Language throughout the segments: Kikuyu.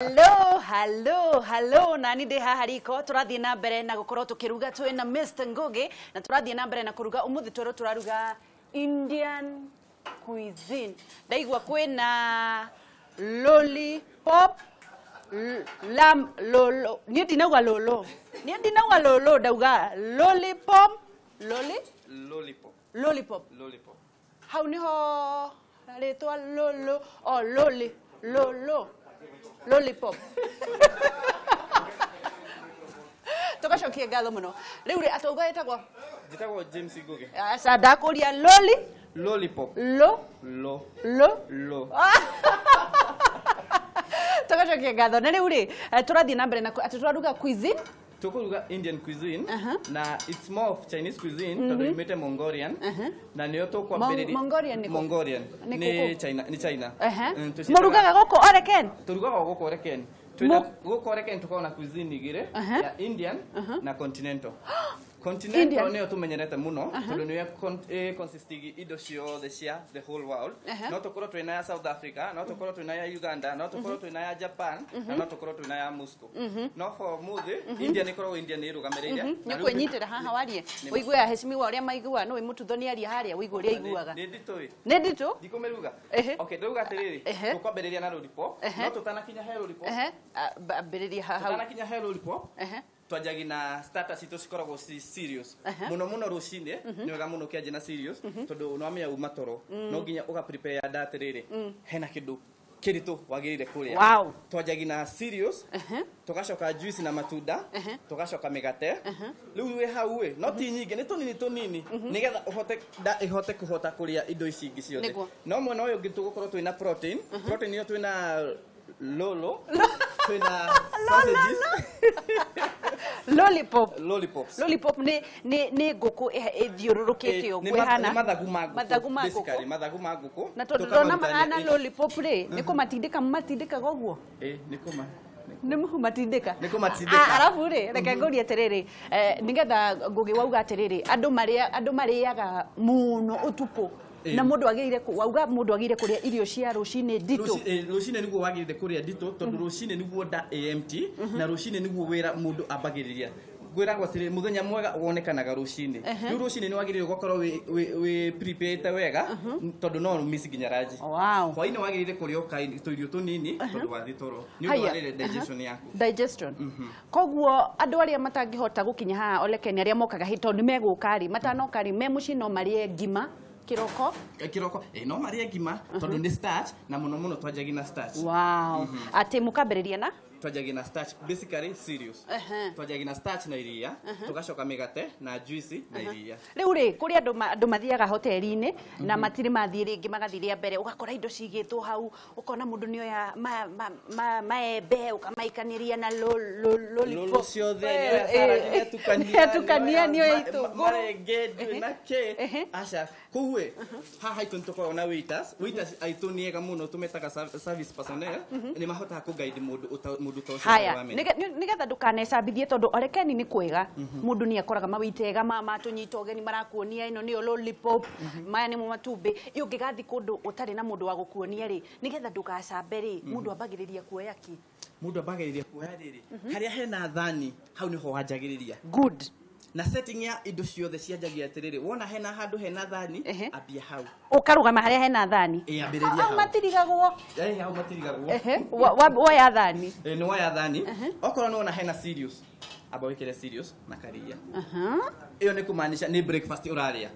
Hello, hello, hello. Nani ndĩ haha riko tũrathiĩ na mbere na gũkorwo tũkĩruga twĩ na Mr. Ngugi na tũrathiĩ na mbere na kũruga. Ũmũthĩ twerwo tũraruga Indian cuisine. Ndaigua kwĩna lollipop, lamb lolo. Niĩ ndinauga lolo, niĩ ndinauga lolo, ndauga lollipop, lolly. Lollipop. Lollipop. Lollipop. Hau niho rĩtwa lolo o loli lolo lollipop. Tugacokia ngatho muno. Riu ri atauga ĩtagwo? Njĩtagwo James Ngugi. Aca, ndakũria loli. Lollipop. Lo. Lo. Lo. Lo. Tugacokia ngatho. Na rĩu rĩ, tũrathiĩ na mbere na atĩ tũraruga cuisine. Tũkũruga Indian cuisine na it's more of Chinese cuisine tondũ yumĩte Mongolian na nĩyo tũkwambĩrĩria. Mongolian nĩ kũ? Mongolian Nĩ nĩ kũ? China, nĩ China. Mũrugaga gũkũ Oreken? Tũrugaga gũkũ Oreken. Twĩna gũkũ Oreken tũkoragwo na cuisine igĩrĩ, ya Indian na continental. Continental Indian. nĩyo tũmenyerete mũno tondũ nĩyo consisting indo ciothe cia the whole world. No tũkorwo twĩna ya South Africa, no tũkorwo twĩna ya Uganda, no tũkorwo twĩna ya Japan na no tũkorwo twĩna ya Moscow. No for mũthĩ India nĩ ĩkoragwo India nĩ ĩrũgamĩrĩire. Nĩ kwĩnyitĩra haha warie ũigue aheshimiwa ũrĩa maigua nĩ mũtutho nĩ aria harĩa ũigue ũrĩa aiguaga. Nĩ nditũ ĩ. Nĩ nditũ. Ndikũmĩruga. Ehe. Okay, ndauga atĩrĩrĩ, tũkwambĩrĩria na lollipop. No tũtanakinya he lollipop, Ehe, ambĩrĩria haha hau. tũtanakinya he lollipop, twanjagia na starter citũ cikoragwo ci serious mũno mũno rũcinĩ. Nĩ wega mũno ũkĩanjia na serious tondũ nĩwamenya uma toro no nginya ũga prepare nda atĩrĩrĩ hena kĩndũ kĩritũ wagĩrĩire kũrĩa. Twanjagia na serious, tũgacoka juice na matunda, tũgacoka mĩgate. Rĩu wĩ hau ĩ, no ti nyingĩ, nĩ tũnini tũnini nĩgetha ũhote nda ĩhote kũhota kũrĩa indo ici ingĩ ciothe. No mwena ũyũ ũngĩ tũgũkorwo twĩna protein. Protein ĩyo twĩna lolo, twĩna sausages. Lollipop. Lollipops. Lollipop nĩ ngũkũ ĩthiũrũrũkĩte ũguo ĩhana nĩ mathagu ma ngũkũ. Mathagu ma Basically, ngũkũ. Mathagu ma ngũkũ. Na tondũ ndona Tũkamarutania mahana lollipop rĩ, nĩ kũmatindĩka matindĩkaga ũguo? Ĩ, nĩ kũma Nĩ mũmatindĩka. Nĩ kũmatindĩka. Ah, arabu rĩ, reke ngũrie atĩrĩrĩ, nĩgetha Ngugi wauga atĩrĩrĩ, andũ marĩaga mũno ũtukũ na mũndũ agĩrĩire wauga mũndũ agĩrĩire kũrĩa irio cia rũcinĩ nditũ. Rũcinĩ nĩguo wagĩrĩire kũrĩa nditũ tondũ rũcinĩ nĩguo nda AMT na rũcinĩ nĩguo wĩra mũndũ ambagĩrĩria. Ngwĩragwo atĩrĩ, mũthenya mwega wonekanaga rũcinĩ. Rĩu rũcinĩ nĩ wagĩrĩire gũkorwo wĩ prepared wega tondũ no miss nginya ranji. Hwaĩ-inĩ wagĩrĩire kũrĩa o tũirio tũnini tondũ wathiĩ toro nĩ ũndũ wa Haya. rĩrĩ digestion yaku. Digestion. Koguo andũ arĩa matangĩhota gũkinya haha Olekeni, arĩa mokaga hĩ tondũ nĩ megũka rĩ, matanoka rĩ, me mũciĩ no marĩe ngima kĩroko? Kĩroko no marĩe ngima tondũ nĩ starch na mũno mũno twanjagia na starch. Wow, atĩ mũkambĩrĩria na? Twanjagia na starch, basically serious. Twanjagia na starch na iria, tũgacoka mĩgate na juice na iria. Rĩu rĩ, kũrĩ andũ mathiaga hoteli-inĩ na matirĩ mathiĩ rĩngĩ, magathiĩ rĩa mbere, ũgakora indo cigĩtwo hau, ũkona mũndũ nĩ oya maembe ũkamaikanĩria na lollipop. Lolo ciothe, nĩoya salad, nĩatukania, nĩatukania, nĩoya itũngũrũ. Marenge, ndiũĩ na kĩ. Aca, kũu ĩ, haha haitũ nĩtũkoragwo na waiters. Waiters aitũ nĩ ega mũno, tũmetaga service personnel, nĩ mahotaga kũ-guide mũndũ ta ũcio Haya, ũtarĩ wamenya. Nĩgetha ndũkanecambithie tondũ Orekeni nĩ kwega mũndũ nĩ akoraga mawĩtega matũnyita ũgeni marakuonia ĩno nĩyo lollipop, maya nĩmo matumbĩ. Ĩ ũngĩgathiĩ kũndũ ũtarĩ na mũndũ wa gũkuonia rĩ, nĩgetha ndũgacambe rĩ, mũndũ ambagĩrĩria kuoya kĩ? Mũndũ ambagĩrĩria kuoya rĩrĩ, harĩa hena thani hau nĩho wanjagĩrĩria. Good. Na setting ya indo ciothe cianjagia atĩrĩrĩ, wona hena handũ hena thani, ambia hau. Ũkarũgama harĩa hena thani? Ĩ, ambĩrĩria Hau hau. matirigagwo. Ĩ, hau matirigagwo. Ehe, woya thani. Ĩ, nĩ woya thani. Okorwo nĩ wona hena cereals, amba wĩkĩre cereals na karia. Ĩyo nĩ kũmaanisha nĩ breakfast ũrarĩa.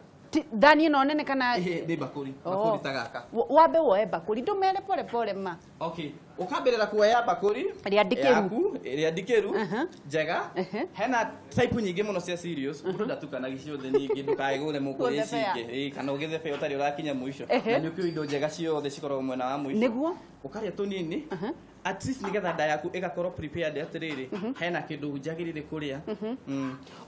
Thani ĩno nene kana? Ĩ, nĩ bakũri. Bakũri ta gaka. Wambe woe bakũri, ndũmere pole pole ma. Okay, ũkambĩrĩra kuoya bakũri Ĩrĩa ndikĩru. yaku ĩrĩa ndikĩru njega. Hena type nyingĩ mũno cia cereals, mũndũ ndatukanagia ciothe nyingĩ, ndũkae gũre mũkũrĩa ici Gũthebea. ingĩ. Ĩ, kana ũgĩthebea ũtarĩ ũrakinya mũico. Na nĩ ũkĩũĩ indo njega ciothe cikoragwo mwena wa mũico. Ũkarĩa tũnini at least nĩgetha nda yaku ĩgakorwo prepared atĩrĩrĩ hena kĩndũ njagĩrĩire kũrĩa.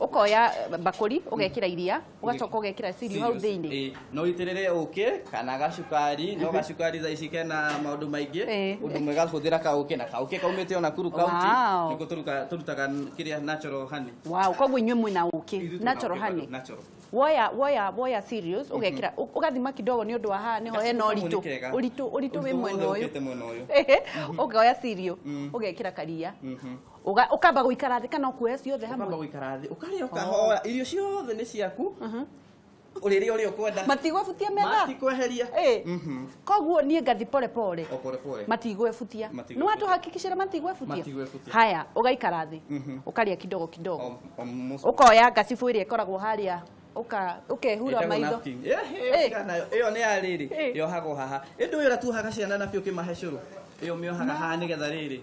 Ũkoya bakũri, ũgekĩra iria, ũgacoka ũgekĩra cereal hau Cereals. thĩinĩ. Ĩ, no ũitĩrĩre ũkĩ kana gacukari, no gacukari thaa ici kena maũndũ maingĩ. Ũndũ mwega hũthĩra kaũkĩ, na kaũkĩ kaumĩte ona Nakuru County. Nĩkuo tũrutaga kĩrĩa natural honey. Wow, koguo inyuĩ mwĩna ũkĩ? Ithuĩ twĩna Natural ũkĩ bado, honey. Natural. Woya cereals ũgekĩra, ũgathima kidogo nĩ ũndũ wa haha nĩho hena ũritũ. Ũritũ wĩ mwena ũyũ. Ũkoya cereal ũgekĩra karia. Ũkamba gũikara thĩ kana ũkuoya ciothe hamwe? Ũkamba gũikara thĩ, ũkarĩa ũkahoya, irio ciothe nĩ ciaku. Ũrĩrĩa ũrĩa ũkwenda. Matigwebutia metha? Matikweheria. Koguo niĩ ngathi pole pole. O pole pole. Matigwebutia. Nĩ watũhakikishĩra matigwebutia? Matigwebutia. Haya, ũgaikara thĩ. Ũkarĩa kidogo kidogo. Ũkoya ngacibũ ĩrĩa ĩkoragwo harĩa, ũkehura maitho. Ĩyo nĩ ya rĩrĩ, yohagwo haha. Ĩndũ ũyũ ũrĩa tuohaga ciana nabio ũkĩmahe cũrũ. Ĩyo mĩohaga haha nĩgetha rĩrĩ.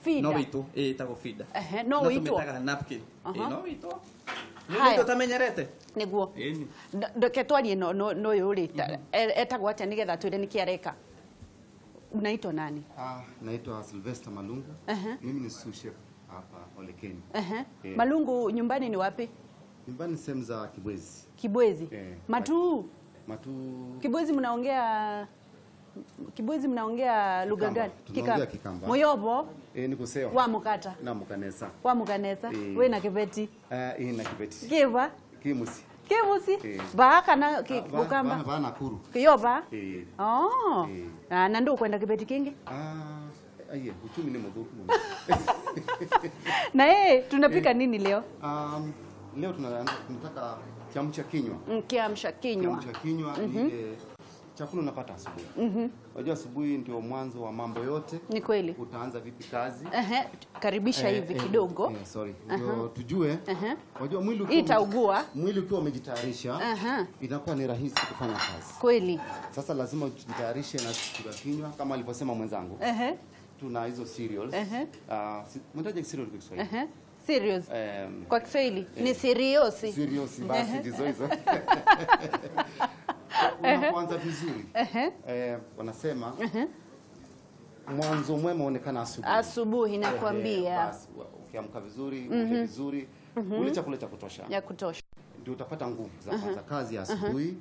Feeder. No wĩitwo, ĩtagwo feeder. No wĩitwo. Tũmĩtaga napkin. No wĩitwo. Nĩ ũndũ ũtamenyerete? Nĩguo. Ndeke twarie no ũyũ rĩ, etagwo atĩa nĩgetha twĩre nĩkĩ areka? Unaitwa nani? Naitwa Sylvester Malungu. Mimi ni sous chef hapa Olekeni. Malungu, nyumbani ni wapi? Nyumbani sehemu za Kibwezi. Kibwezi? Matuu? Matuu. Kibwezi mnaongea lugha gani? Tunaongea Kikamba. Moyobo? Niko sewa. Wa mukata. Na mukanesa. Wa mukanesa. We na kibeti? Na kibeti. Kiva? Kimusi. Kimusi? Ba kana Bukamba? Ba Nakuru. Kiyoba? Oh. Na ndo kwenda kibeti kingi? Aye, uchumi ni mdhuku muno. Na tunapika nini leo? Leo tunataka kiamsha kinywa. Kiamsha kinywa. Kiamsha kinywa ni chakula unapata asubuhi. Unajua asubuhi ndio mwanzo wa mambo yote. Ni kweli. Utaanza vipi kazi? Karibisha hivi kidogo. Sorry. Ndio tujue. Unajua mwili ukiwa itaugua. Mwili ukiwa umejitayarisha, inakuwa ni rahisi kufanya kazi. Kweli. Sasa lazima ujitayarishe na chakula kinywa kama alivyosema mwenzangu. Tuna hizo cereals. Mtaje cereal kwa Kiswahili? Cereals. Kwa Kiswahili ni cereals. Cereals basi ndizo hizo. Unapoanza vizuri. Wanasema mwanzo mwema uonekana asubuhi. Asubuhi nakwambia. Basi ukiamka vizuri, ule vizuri, ule chakula cha kutosha. Ya kutosha. Ndio utapata nguvu za kuanza kazi ya asubuhi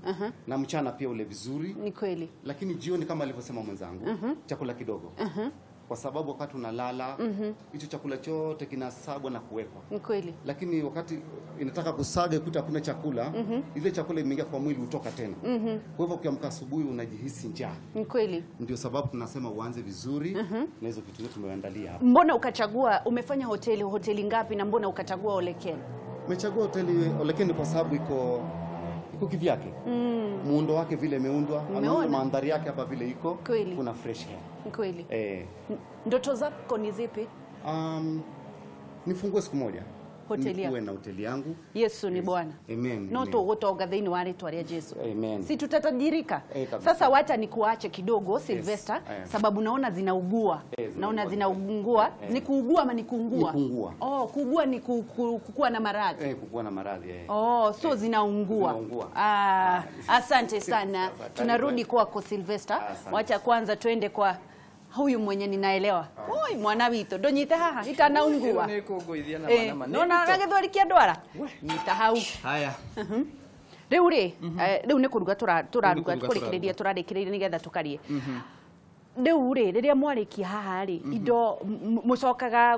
na mchana pia ule vizuri. Ni kweli. Lakini jioni kama alivyosema mwenzangu, chakula kidogo. Kwa sababu wakati unalala hicho chakula chote kinasagwa na kuwekwa. Ni kweli. Lakini wakati inataka kusaga ikuta hakuna chakula, ile chakula imeingia kwa mwili utoka tena. Kwa hivyo ukiamka asubuhi unajihisi njaa. Ni kweli. Ndio sababu tunasema uanze vizuri na hizo vitu zote tumeandalia hapa. Mbona ukachagua, umefanya hoteli ngapi na mbona ukachagua Olekeni? Umechagua hoteli Olekeni kwa sababu iko kivyake. Muundo wake vile imeundwa, mandhari yake hapa vile iko. Kweli. Kuna fresh air. Kweli. Ndoto zako ni zipi? Nifungue siku moja. Hoteli yako. Nikuwe na hoteli yangu. Yesu ni Bwana. Amen. No tugotonga thiini wa ritwa ria Jesu. Amen. Si tutatajirika. Sasa wacha nikuache kidogo Sylvester, sababu naona zinaugua. Naona zinaungua. Ni kuugua ama ni kuungua? Ni kuungua. Oh, kuugua ni kukua na maradhi. Kukua na maradhi. Oh, so zinaungua. Zinaungua. Asante sana. Tunarudi kwako Sylvester. Wacha kwanza tuende kwa huyu mwenye ninaelewa. Oi mwana witũ ndũnyite haha itanaungua. Nona gagĩthweri kĩa ndwara. Nyita hau. Haya. Rĩu rĩ, rĩu nĩ kũruga tũraruga tũkũrĩkĩrĩria tũrarĩkĩrĩria nĩgetha tũkarie. Rĩu rĩ, rĩrĩa mwarĩkia haha rĩ, indo mũcokaga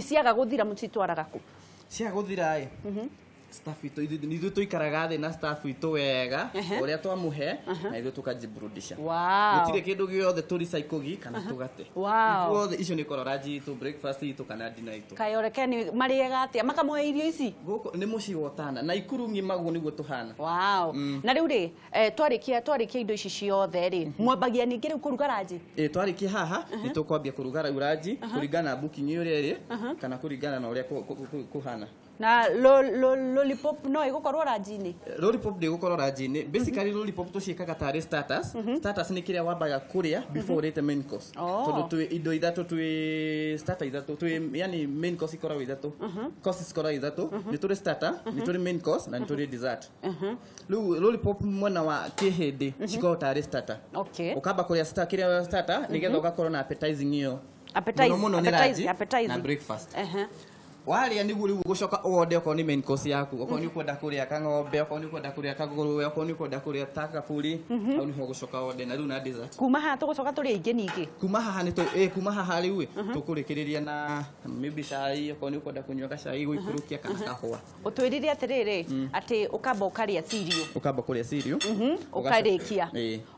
ciaga gũthira mũcitwaraga kũ? Cia gũthira ĩ. Staff itũ ithuĩ tuikaraga thĩ na staff itũ wega ũrĩa twamuhe na ithuĩ tukajiburudisha. Gũtirĩ kĩndũ gĩothe tũrecycle kana tũgate. Ithuothe icio nĩ ikorwo lunch itũ, breakfast itũ kana dinner itũ. Kaĩ Olekeni marĩaga atĩa makamũhe irio ici? Gũkũ nĩ mũciĩ wa Ũtana na Ikuru ng'ima guo nĩguo tũhana. Wow. Na rĩu rĩ, twarĩkia indo ici ciothe rĩ, mwambagia ningĩ rĩu kũruga ranji? Twarĩkia haha nĩ tũkwambia kũruga rĩu ranji kũringana na booking ũrĩa ĩrĩ kana kũringana na ũrĩa kũhana. Na lollipop no igukorwo ranji-inĩ? Lollipop ndĩgũkorwo ranji-inĩ. Basically lollipop tũciĩkaga tarĩ starters. Starters nĩ kĩrĩa wambaga kũrĩa before ũrĩte main course. Tondũ twĩ indo ithatũ, twĩ starter ithatũ, twĩ yani main course ikoragwo ithatũ. Courses ikoragwo ithatũ. Nĩ tũrĩ starter, nĩ tũrĩ main course na nĩ tũrĩ dessert. Rĩu lollipop mwena wa kĩhĩndĩ cikoragwo tarĩ starter. Ũkamba kũrĩa kĩrĩa starter nĩgetha ũgakorwo na appetizing ĩyo. Mũno mũno nĩ ranji na breakfast. Waria niguo riu gucoka ugonde okorwo ni main course yaku, okorwo ni ukwenda kuria kang'ombe, okorwo ni ukwenda kuria kangũrũwe, okorwo ni ukwenda kuria ta kaburi, hau niho gucoka wonde na riu na dessert. Kuma haha tugucoka turie ingĩ ningĩ. Kuma haha ni tu kuma haha riu tukurikiria na maybe cai, okorwo ni ukwenda kunyua gacai guikurukia kana kahũa. Utwirire atiriri ati ukamba ukaria cereal. Ukamba kuria cereal. Ukarikia.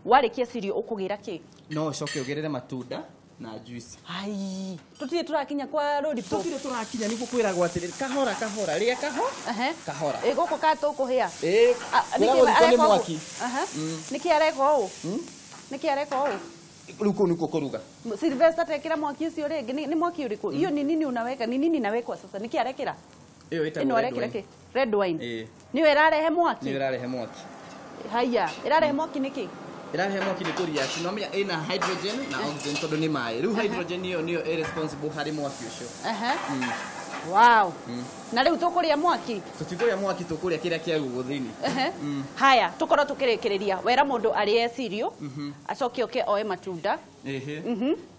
Warikia cereal ukugira ki? No ucoke ugirire matunda na juice. Ai, tutire turakinya kwa lollipop. Tutire turakinya niguo kwiragwo atiri kahora kahora ria kaho. Kahora. Ĩ gũkũ ka tũkũhĩa. Ĩ niki mwaki. Niki areka ũũ? Niki areka ũũ? Rĩu kũu nĩkuo kũruga. Sylvester tekera mwaki ũcio rĩngĩ ni mwaki ũrĩkũ? Hiyo ni nini unaweka? Ni nini inawekwa sasa? Niki arekera? Ĩyo ĩtagwo red wine. Red wine. Nĩyo ĩrarehe mwaki. Nĩyo ĩrarehe mwaki. Haya, ĩrarehe mwaki nĩkĩ? Irarehe mwaki ni kũria no menya ina hydrogen na oxygen tondu ni maĩ. Riu hydrogen iyo niyo ĩ responsible harĩ mwaki ũcio. Wow. Na riu tũkũrĩa mwaki? Tũtikũrĩa mwaki, tũkũrĩa kĩrĩa kĩarugwo thĩinĩ. Haya, tũkorwo tũkĩrĩkĩrĩria. Wera mũndũ arĩe cereal, acoke oke oe matunda.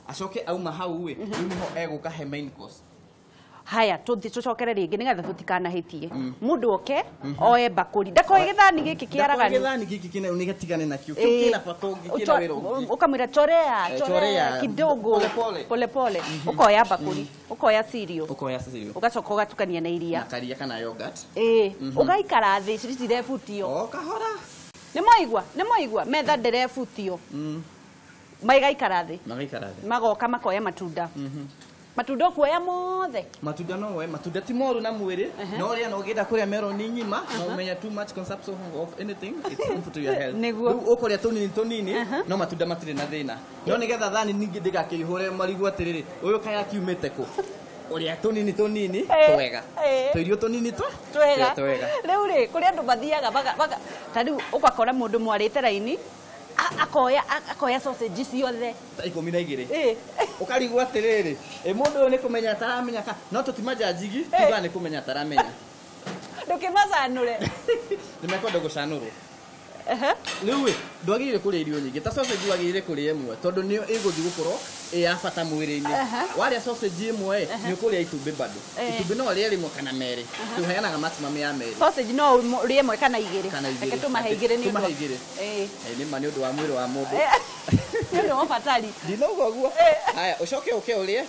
Acoke auma hau ĩ, rĩu nĩho egũka he main course. Haya, tuthi tucokere ringi nigetha tutikanahĩtie. Mũndũ oke oe bakuri. Ndakoe gĩthani gĩkĩ kĩaraganu. Ndakoe gĩthani gĩkĩ kĩna nĩgatigane nakĩo. Kĩu kĩna bata ũngĩ, kĩna wĩra ũngĩ. Ũkamwĩra chorea, chorea kidogo. Pole pole. Pole pole. Ũkoya bakuri, ũkoya cereal. Ũkoya cereal. Ũgacoka ũgatukania na iria. Na karia kana yogurt. Ũgaikara thĩ citirebutio. O kahora. Nĩ mwaigua, nĩ mwaigua metha ndĩrebutio. Maigaikara thĩ. Magaikara thĩ. Magoka makoya matunda. Matunda kuoya mothe. Matunda no we, matunda ti moru na mwiri, no ria no genda kuria meroni ng'ima, no umenya too much consumption of anything it's harmful to your health. Riu ukuria tunini tunini, no matunda matire na thina. No nigetha thani ningi ndigakĩihũre marigwo atiriri, uyu kaya kiumite ku. Uria tunini tunini twega. Tuirio tunini twega. Twega. Riu ri kuria andu mathiaga baga ta riu ugakora mundu mwarite raini akoya akoya sausage ciothe ta 12. Ukarigwo atiriri, mundu uyu ni kumenya ataramenya ka no tutimanjajigi tuga ni kumenya ataramenya. Ndukimacanure. Nimekwenda gucanurwo. Riu ndwagirire kuria irio nyingi ta sausage wagirire kuria imwe tondu niyo iguthi gukorwo ĩ ya bata mwĩrĩ-inĩ. Warĩa sausage imwe ni ukuria itumbĩ bado. Itumbĩ no rĩe rĩmwe kana merĩ. Tuheanaga maximum ya merĩ. Sausage no ũrĩe ĩmwe kana igĩrĩ. Reke tũmahe igĩrĩ nĩ ũndũ. Nĩ ma nĩ ũndũ wa mwĩrĩ wa mũndũ. Nĩ ũndũ wa batari. Ndinauga ũguo. Haya, ũcoke ũke ũrĩe.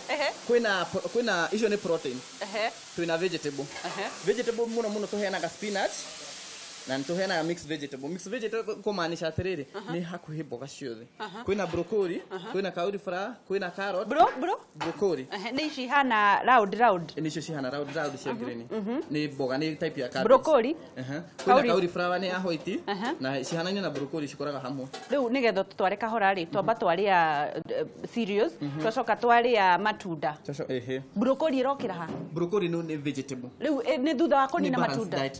Kwĩna icio nĩ protein. Twĩna vegetable. Vegetable mũno mũno tũheanaga spinach. Na nituheanaga mixed vegetable. Mixed vegetable kumaanisha atiriri ni hakuhi mboga ciothe. Kwina broccoli, kwina cauliflower, kwina carrot. Broccoli. Ni ici ihana round round. Ni icio cihana round round cia green. Ni mboga, ni type ya cabbage. Broccoli. Kwina cauliflower ni ya white na cihanaine na broccoli cikoraga hamwe. Riu nigetha tutware kahora ri, twamba twaria cereals, twacoka twaria matunda. Broccoli irokira ha? Broccoli no ni vegetable. Riu ni thutha wa kunina matunda.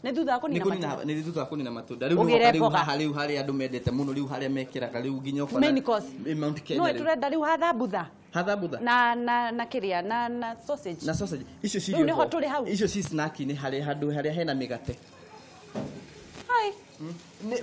Ni thutha wa kunina matunda. Ni thutha wa kunina matunda. Riu riu haha riu haria andu mendete muno riu haria mekiraga riu nginya ukona main course. Mount Kenya. No turenda riu hathambutha. Hathambutha. Na kiria na sausage. Na sausage. Icio ci riu niho turi hau. Icio ci snack ni haria handu haria hena migate. Hai.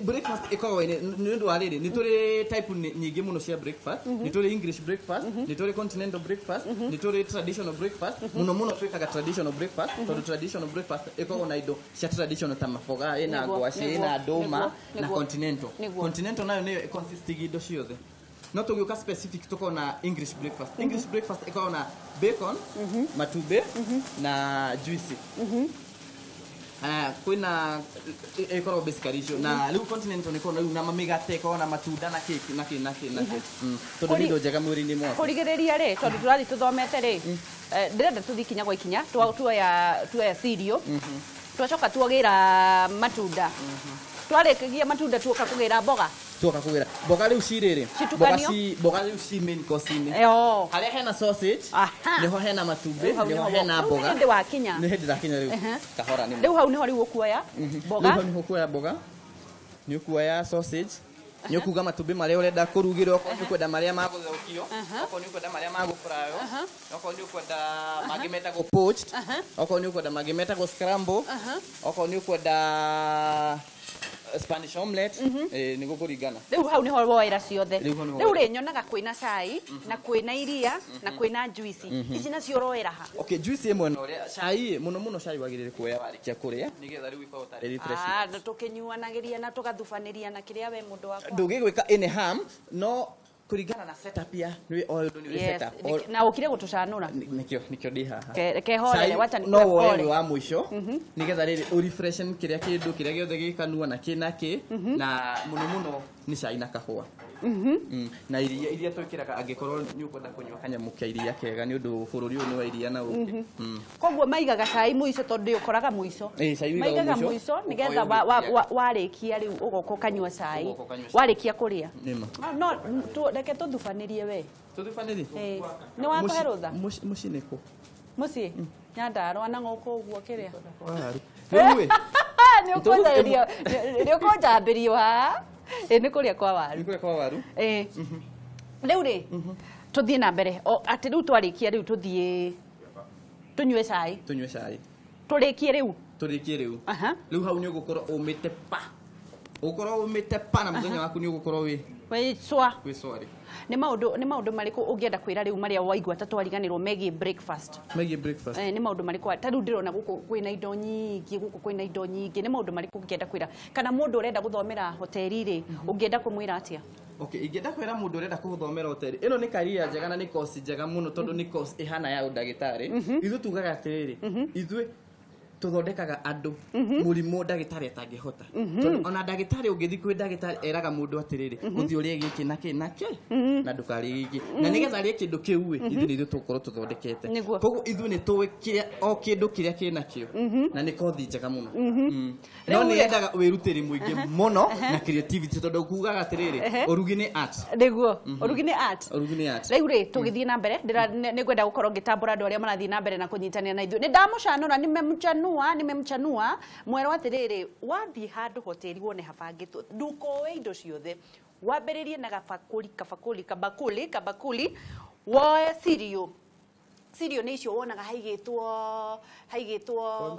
Breakfast ikoragwo ni undu wa riri ni turi type nyingi muno cia breakfast. Ni turi English breakfast, ni turi continental breakfast, ni turi traditional breakfast. Muno muno twikaga traditional breakfast tondu traditional breakfast ikoragwo na indo cia traditional ta maboga, ina ngwaci, ina ndũma na continental. Continental nayo niyo consisting indo ciothe. No tugiuka specific tukorwo na English breakfast. English breakfast ikoragwo na bacon, matumbĩ na juice. Kwina ikoragwo basically icio na riu continental nĩ koragwo na mamĩgate, ikoragwo na matunda na cake na kĩ na kĩ na kĩ. Tondu nĩ indo njega mwĩrĩ-inĩ mwaku. Kũrigĩrĩria rĩ, tondu tũrathiĩ tũthomete rĩ, ndĩrenda tũthiĩ ikinya gwa ikinya, tuoya cereal, twacoka tuogĩra matunda. Twarĩkia matunda tuoka kũgĩra mboga. Tuoka kũgĩra mboga rĩu ci rĩrĩ, mboga rĩu ci main course-inĩ. Harĩa hena sausage, nĩho hena matumbĩ, nĩho hena mboga. Nĩ hĩndĩ wakinya. Nĩ hĩndĩ ndakinya rĩu. Kahora nĩ. Rĩu hau nĩho rĩu ũkuoya mboga. Rĩu hau nĩho ũkuoya mboga. Nĩ ũkuoya sausage. Nĩ ũkuga matumbĩ marĩa ũrenda kũrugĩrwo, okorwo nĩ ũkwenda marĩa ma gũtherũkio, okorwo nĩ ũkwenda marĩa ma gũfrywo, okorwo nĩ ũkwenda mangĩ metagwo poached, okorwo nĩ ũkwenda mangĩ metagwo scramble, okorwo nĩ ũkwenda Spanish omelette, nĩguo kũringana. Rĩu hau nĩho woera ciothe. Rĩu hau nĩho Rĩu rĩ nyonaga kwĩna cai na kwĩna iria na kwĩna juici. Ici nacio ũroera ha? Okay, juice ĩmwe na ũrĩa cai mũno mũno cai wagĩrĩire kuoya warĩkia kũrĩa nĩgetha rĩu ĩkorwo tarĩ refreshment. Ah, na tũkĩnyuanagĩria na tũgathubanĩria na kĩrĩa we mũndũ wakwa. Ndũngĩgwĩka any harm, no kũringana na setup ya nĩ o ũndũ nĩ ũrĩ Yes, setup. na ũkire gũtũcanũra. Nĩkĩo ndĩ haha. Reke horere, Cai wacha no nikuwe woe pole. wĩ wa mũico nĩgetha rĩrĩ ũrefreshen kĩrĩa kĩndũ kĩrĩa gĩothe gĩ kanua na kĩ na kĩ, na mũno mũno nĩ cai na kahũa. Na iria iria twĩkĩraga angĩkorwo nĩ ũkwenda kũnyua kanyamũ ka iria kega nĩ ũndũ bũrũri ũyũ nĩ wa iria na ũkĩ. Koguo maigaga cai mũico tondũ ũkoraga mũico. Ĩĩ, cai ũigagwo Maigaga mũico, mũico nĩgetha ũkoya ũgĩkia. warĩkia rĩu ũgoka ũkanyua cai. Ũgoka ũkanyua cai. Warĩkia kũrĩa. Nĩma. Ah, no reke tũthubanĩrie we. Tũthubanĩrie? Ĩĩ. Nĩ wakũhe rũtha? Mũciĩ nĩ kũ? Mũciĩ? Nyandarũa na ngũkũ ũguo kĩrĩa. Rĩu ĩ, Nĩ ũkũnjarĩria, nĩ ũkũnjambĩrio haha. Ĩĩ nĩ kũrĩa kwa waru. nĩ kũrĩa kwa waru? Ĩĩ. Rĩu rĩ, tũthiĩ na mbere. O atĩ rĩu twarĩkia rĩu tũthiĩ tũnyue cai. Tũnyue cai. Tũrĩkie rĩu. Tũrĩkie rĩu. Aha. Rĩu hau nĩ ũgũkorwo ũmĩte pa. Ũgũkorwo ũmĩte pa na mũthenya waku nĩ ũgũkorwo wĩ Wĩ cwa. wĩ sorry. Nĩ maũndũ marĩkũ ũngĩenda kwĩra rĩu marĩa waigua ta twariganĩrwo megiĩ breakfast? Megiĩ breakfast. Nĩ maũndũ marĩkũ ta rĩu ndĩrona gũkũ kwĩna indo nyingĩ, gũkũ kwĩna indo nyingĩ. Nĩ maũndũ marĩkũ ũngĩenda kwĩra? Kana mũndũ ũrenda gũthomera hoteli rĩ, ũngĩenda kũmwĩra atĩa? Okay, ingĩenda kwĩra mũndũ ũrenda kũthomera hoteli ĩno nĩ career njega na nĩ course njega mũno tondũ nĩ course ĩhana ya ũndagĩtarĩ. Ithuĩ tugaga atĩrĩrĩ, ithuĩ tũthondekaga andũ mũrimũ ndagĩtarĩ atangĩhota. Tondũ ona ndagĩtarĩ ũngĩthiĩ kwĩ ndagĩtarĩ eraga mũndũ atĩrĩrĩ, ũthiĩ ũrĩe gĩkĩ na kĩ na kĩ na ndũkarĩe gĩkĩ. Na nĩgetha arĩe kĩndũ kĩu ĩ, ithuĩ nĩ ithuĩ tũgũkorwo tũthondekete. Nĩguo. Koguo ithuĩ nĩ tũĩ kĩrĩa o kĩndũ kĩrĩa kĩnakĩo na nĩ kothi njega mũno. No Rĩu nĩ rĩ- yendaga wĩrutĩri mũingĩ mũno na creativity tondũ kugaga atĩrĩrĩ, ũrugi nĩ art. Nĩguo. Ũrugi nĩ art. Ũrugi nĩ art. Rĩu rĩ tũgĩthiĩ na mbere nĩngwenda gũkorwo ngĩtambũra andũ arĩa marathiĩ na mbere na kũnyitanĩra na ithuĩ. Nĩ ndamũcanũra, nĩmemũchanua, nĩmemũchanua. Mwerwo atĩrĩrĩ, wathiĩ handũ hoteli wone habangĩtwo, ndũkoe indo ciothe. Wambĩrĩrie na gabakũri, kabakũri, kabakũri, kabakũri, woe cereal. Cereal nĩ icio wonaga haigĩtwo, haigĩtwo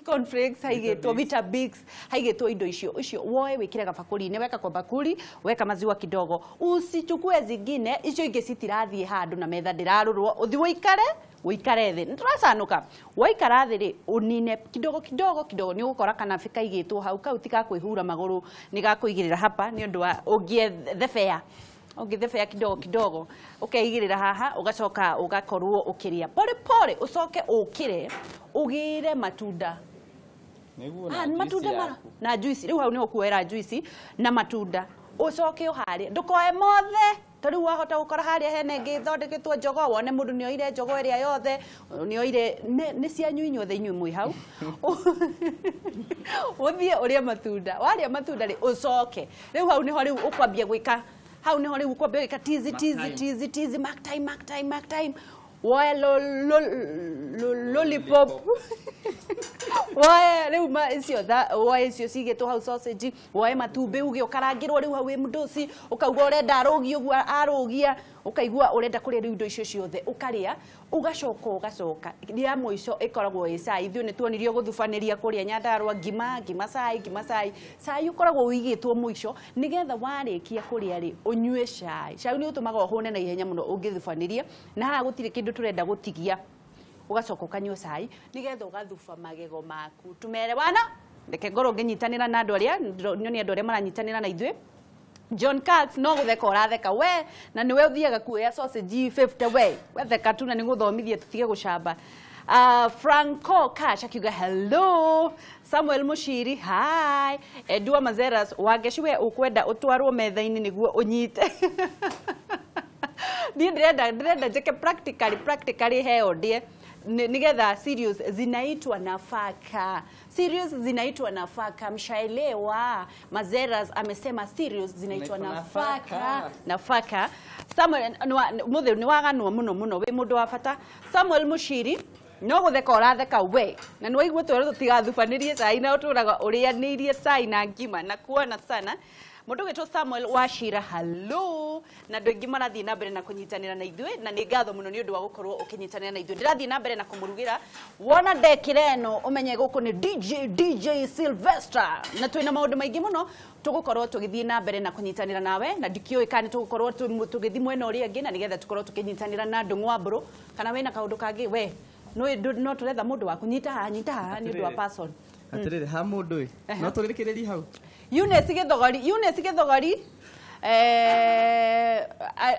cornflakes, haigĩtwo Weetabix, haigĩtwo indo icio. Icio woe wĩkĩre gabakũri-inĩ, weka kwa bakuli, weka maziwa kidogo. Usichukue zingine, icio ingĩ citirathiĩ handũ na metha ndĩrarũrwo. Ũthiĩ ũikare, ũikare thĩ. Nĩtũracanũka. Waikara thĩ rĩ, ũnine kidogo kidogo kidogo, nĩ ũgũkora kanabi kaigĩtwo hau, kau ti ga kwĩhura magũrũ, nĩ ga kũigĩrĩra hapa nĩ ũndũ wa ũngĩethebea. Ũngĩthebea kidogo kidogo, ũkeigĩrĩra haha, ũgacoka ũgakorwo ũkĩrĩa pole pole, ũcoke ũkĩre ũgĩre matunda. Nĩguo Ah, na nĩ juice matunda mara yaku. na juice. Rĩu hau nĩho ũkuoera juice na matunda, ũcoke ũharĩe, ndũkoe mothe. Ta rĩu wahota gũkora harĩa hena ĩngĩ ĩthondeketwo jogoo, wone mũndũ nĩoire jogoo ĩrĩa yothe, nĩoire nĩ cianyu inyuothe inyuĩ mwĩ hau. Ũthiĩ ũrĩe matunda, warĩa matunda rĩ ũcoke. Rĩu hau nĩho rĩu ũkwambia gwĩka, hau nĩho rĩu ũkwambia gwĩka tizi, tizi, tizi, tizi, mark time, mark time, mark time. Woe lollipop. Woe rĩu ma icio woe icio cigĩtwo hau sausage, woe matumbĩ uge ũkarangĩrwo rĩu hau wĩ mũndũci, ũkauga ũrenda arũgie ũguo arũgia, ũkaigua ũrenda kũrĩa rĩu indo icio ciothe, ũkarĩa, ũgacoka ũgacoka. Rĩa mũico ĩkoragwo ĩ cai. Ithuĩ nĩtuonirio gũthubanĩria kũrĩa Nyandarũa ngima, ngima cai, ngima cai. Cai ũkoragwo ũigĩtwo mũico nĩgetha warĩkia kũrĩa rĩ ũnyue cai. Cai nĩ ũtũmaga ũhũne na ihenya mũno ũngĩthubanĩria, na haha gũtirĩ kĩndũ tũrenda gũtigia. Ũgacoka ũkanyua cai nĩgetha ũgathuba magego maku. Tumere wana, reke ngorwo ngĩnyitanĩra na andũ arĩa, nyonie andũ arĩa maranyitanĩra na ithuĩ. John Katz no gũtheka ũratheka we, na nĩwe ũthiaga kuoya sausage 50 we. Wetheka tu na nĩngũthomithia tũtige gũcamba. Franco Cash akiuga hello. Samuel Mushiri hi. Edua Mazeras Wangeci we ũkwenda ũtwarwo metha-inĩ nĩguo ũnyite. Niĩ ndĩrenda njĩke practically heo ndĩe. Nĩgetha cereals zinaitwa nafaka. Cereals zinaitwa nafaka, mshaelewa. Mazeras amesema cereals zinaitwa nafaka. Nafaka. Samuel muthe ni waganwo muno muno wi mundu wa bata. Samuel Mushiri no gutheka uratheka we, na ni waigua twĩrwo tũtigathubanĩrie cai na ũtũraga ũrĩanĩirie cai na ngima na kuona sana. Mũndũ ũgwĩtwo Samuel Wachira, hello. Na andũ aingĩ marathiĩ na mbere na kũnyitanĩra na ithuĩ, na nĩ ngatho mũno nĩ ũndũ wa gũkorwo ũkĩnyitanĩra na ithuĩ. Ndĩrathiĩ na mbere na kũmũrugĩra. Wona ndekĩra ĩno ũmenye gũkũ nĩ DJ Sylvester, na twĩna maũndũ maingĩ mũno tũgũkorwo tũgĩthiĩ na mbere na kũnyitanĩra nawe, na ndikĩũĩ kana nĩ tũgũkorwo tũgĩthiĩ mwena ũrĩa ũngĩ, na nĩgetha tũkorwo tũkĩnyitanĩra na Ndung'u wa Mbũrũ, kana wĩna kaũndũ kangĩ we no tũretha mũndũ wa kũnyita haha, nyita haha nĩ ũndũ wa person. Atĩrĩrĩ, ha mũndũ ĩ, no tũrĩkĩrĩrie hau. Eunice Gĩthogori,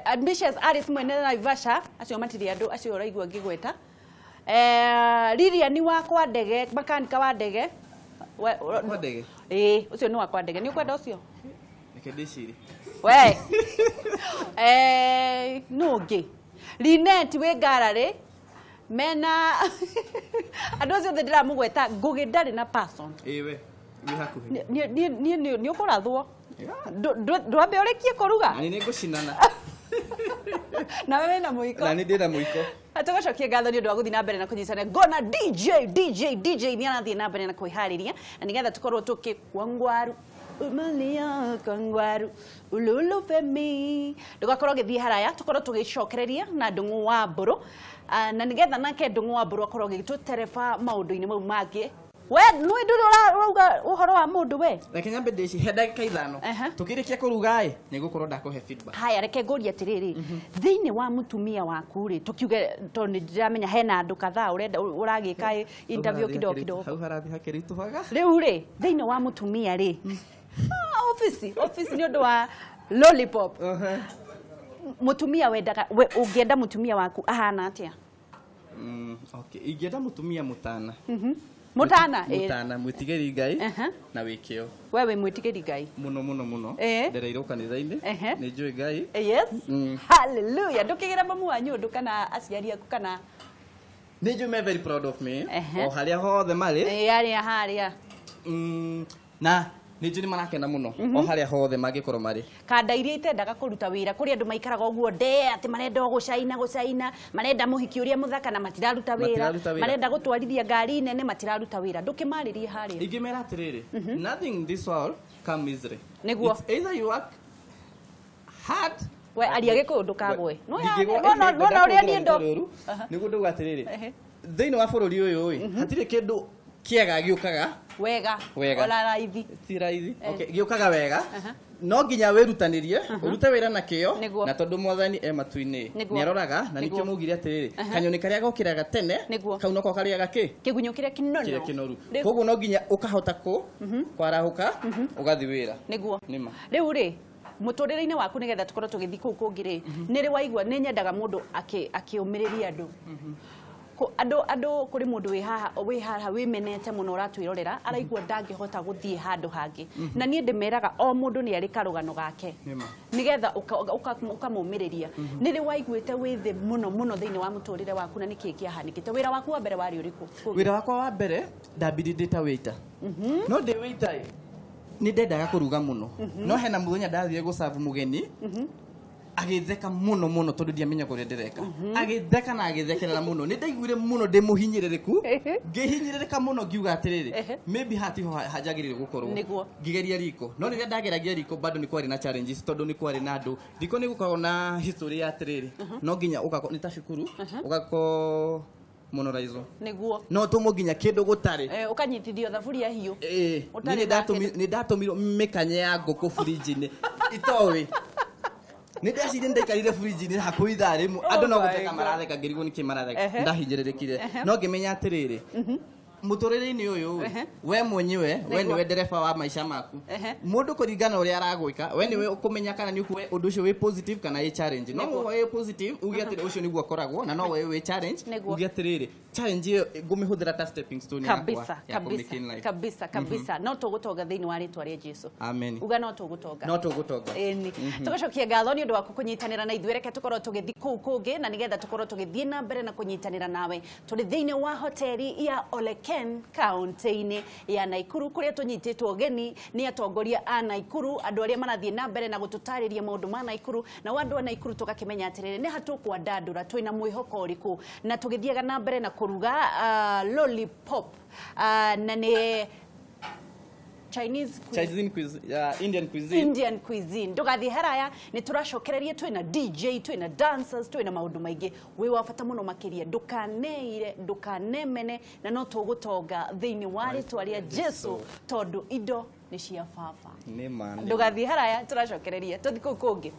ambitious Alice mwene Naivasha, acio matirĩ andũ acio ũraigua ngĩgweta. Lilian wa kwa ndege, makanika wa ndege. Kwa ndege? Ĩĩ, ũcio nĩ wa kwa ndege. Nĩ ũkwenda ũcio? Reke ndĩcirie. We. Nũ ũngĩ? Linet wĩ ngararĩ, mena andũ acio othe ndĩramũgweta, Ngũgĩ ndarĩ na person. Ĩĩ we, wĩ hakuhĩ. Niĩ nĩ ũkũrathwo. Ndwambe ũrĩkie kũruga? Na nĩ ngũcinana. Nawe wĩna mũiko. Na nĩ ndĩna mũiko. Tũgacokia ngatho nĩ ũndũ wa gũthiĩ na mbere na kũnyitana. Ngona DJ nĩ arathiĩ na mbere na kwĩharĩria, na nĩgetha tũkorwo tũkĩkwangwaru umalia kangwaru ululu femi. Ndũgakorwo ũgĩthiĩ haraya, tũkorwo tũgĩcokereria na Ndung'u wa Mbũrũ, na nĩgetha nake Ndung'u wa Mbũrũ akorwo agĩtũtereba maũndũ-inĩ mau mangĩ. We nĩ ndũrĩ ũrauga ũhoro wa mũndũ we? Reke nyambe ndĩci he ndagĩka ithano. Tũkĩrĩkia kũruga ĩ, nĩ ngũkorwo ndakũhe feedback. Haya, reke ngũrie atĩrĩrĩ, thĩinĩ wa mũtumia waku rĩ, tũkiuge tondũ nĩ ndĩramenya hena andũ kadhaa ũrenda ũragĩka interview kidogo kidogo. Hau harathiĩ hakĩritũhaga. Rĩu rĩ, thĩinĩ wa mũtumia rĩ, office nĩ ũndũ wa lollipop. Mũtumia wendaga, ũngĩenda mũtumia waku ahana atĩa? Okay, ingĩenda mũtumia mũtana. Mũtana? Mũtana, mwĩtigĩri Ngai na wĩkĩo. We wĩ mwĩtigĩri Ngai? Mũno mũno mũno. Ndereirwo kanitha-inĩ. Nĩ njũĩ Ngai. Yes. Hallelujah. Ndũkĩgĩra mamu wanyu ũndũ kana aciari aku kana Nĩ njũĩ me very proud of me. O harĩa hothe marĩ. Harĩa harĩa. Na nĩ njũĩ nĩ marakena mũno o harĩa hothe mangĩkorwo marĩ. Kanda iria itendaga kũruta wĩra, kũrĩ andũ maikaraga ũguo ndee atĩ marenda o gũcaina, marenda mũhiki ũrĩa mũthaka na matiraruta wĩra, marenda gũtwarithia ngari nene matiraruta wĩra. Ndũkĩmarĩrie harĩa. Ingĩmera atĩrĩrĩ, nothing in this world come easily. Nĩguo. It's either you work hard. We aria gĩkũyũ ndũkagwe. Nona ũrĩa niĩ ndo. Nĩguo ndauga atĩrĩrĩ, thĩinĩ wa bũrũri ũyũ ĩ, hatirĩ kĩndũ kĩega gĩũkaga wega. Ona raithi. Ti raithi. Okay, gĩũkaga wega. No nginya wĩrutanĩrie, ũrute wĩra na kĩyo, na tondũ mwathani e matu-inĩ nĩ aroraga, na nĩkĩo maugire atĩrĩrĩ, kanyoni karĩa gokĩraga tene, kau noko karĩaga kĩ? Kĩgunyũ kĩrĩa kĩnono. Kĩrĩa kĩnoru. Koguo no nginya ũkahota kwarahũka, ũgathiĩ wĩra. Nĩguo. Rĩu rĩ, mũtũrĩre-inĩ waku nĩgetha tũkorwo tũgĩthiĩ kũu kũngĩ rĩ, nĩ rĩ waigua nĩ nyendaga mũndũ akĩũmĩrĩria andũ. Andũ kũrĩ mũndũ wĩ haha wĩmenete mũno ũratwĩrorera, araigua ndangĩhota gũthiĩ handũ hangĩ. Na niĩ ndĩmeraga o mũndũ nĩ arĩ karũgano gake, nĩgetha ũkamũmĩrĩria. Nĩ rĩ waiguĩte wĩ thĩ mũno mũno thĩinĩ wa mũtũrĩre waku, na nĩkĩĩ kĩahanĩkĩte? Wĩra waku wa mbere warĩ ũrĩkũ? Wĩra wakwa wa mbere ndambirie ndĩ ta waiter. No ndĩ waiter ĩ, nĩ ndendaga kũruga mũno. No hena mũthenya ndathire gũserve mũgeni, agĩtheka mũno mũno tondũ ndiamenya kũrĩa ndĩreka. Agĩtheka na agĩthekerera mũno. Nĩ ndaiguire mũno ndĩ mũhinyĩrĩrĩku, ngĩhinyĩrĩrĩka mũno ngiuga atĩrĩrĩ, maybe haha tiho hanjagĩrĩire gũkorwo. Ngĩgeria riko. No rĩrĩa ndageragia riko bado nĩ kwarĩ na challenges tondũ nĩ kwarĩ na andũ. Riko nĩ gũkoragwo na history ya atĩrĩrĩ, no nginya ũgakorwo nĩ ta cukuru, ũgakorwo monoraizwo. Nĩguo. No tũmwo nginya kĩndũ gũtarĩ. Ũkanyitithio thaburia hiũ. Nĩ ndatũmirwo mĩkanye ya ngũkũ burinji-inĩ itoĩ. Nĩ ndecirie ndaikarire burinji-inĩ hakuhĩ ithaa rĩmwe, andũ no gũtheka maratheka, ngĩrigwo nĩkĩ maratheka. Ndahinyĩrĩrĩkire. No ngĩmenya atĩrĩrĩ, mũtũrĩre-inĩ ũyũ we mwenyewe, we nĩwe ndereba wa maica maku. Mũndũ kũringana ũrĩa aragwĩka, we nĩwe ũkũmenya kana nĩ ũkuoya ũndũ ũcio wĩ positive kana wĩ challenge. No woe positive uge atĩrĩ ũcio nĩguo akoragwo, na no woe wĩ challenge uge atĩrĩrĩ, challenge ĩyo ngũmĩhũthĩra ta stepping stone yakwa ya kũ-make in life. Kabisa kabisa. No tũgũtonga thĩinĩ wa rĩtwa rĩa Jesu. Amen. Uga no tũgũtonga. No tũgũtonga. Ĩni. Tũgacokia ngatho nĩ ũndũ waku kũnyitanĩra na ithuĩ. Reke tũkorwo tũgĩthiĩ kũu kũngĩ, na nĩgetha tũkorwo tũgĩthiĩ na mbere na kũnyitanĩra nawe. Tũrĩ thĩinĩ wa hoteli ya Oleken kaunti-inĩ ya Naikuru, kũrĩa tũnyitĩtwo ũgeni nĩ atongoria a Naikuru, andũ arĩa marathiĩ na mbere na gũtũtarĩria maũndũ ma Naikuru, na andũ a Naikuru tũgakĩmenya atĩrĩrĩ, nĩ ha tũkwandandũra, twĩna mwĩhoko ũrĩkũ, na tũgĩthiaga na mbere na kũruga lollipop, na nĩ Chinese cuisine. Chinese cuisine, Indian cuisine. Indian cuisine. Ndugathiĩ haraya, nĩ tũracokereria, twĩna DJ, twĩna dancers, twĩna maũndũ maingĩ. Wĩ wa bata mũno makĩria, ndũkaneire, ndũkanemene, na no tũgũtonga thĩinĩ wa rĩtwa rĩa Jesu, tondũ indo nĩ cia baba. Nĩ ma, nĩ ma. Ndũgathiĩ haraya, tũracokereria tũthi kũu kũngĩ.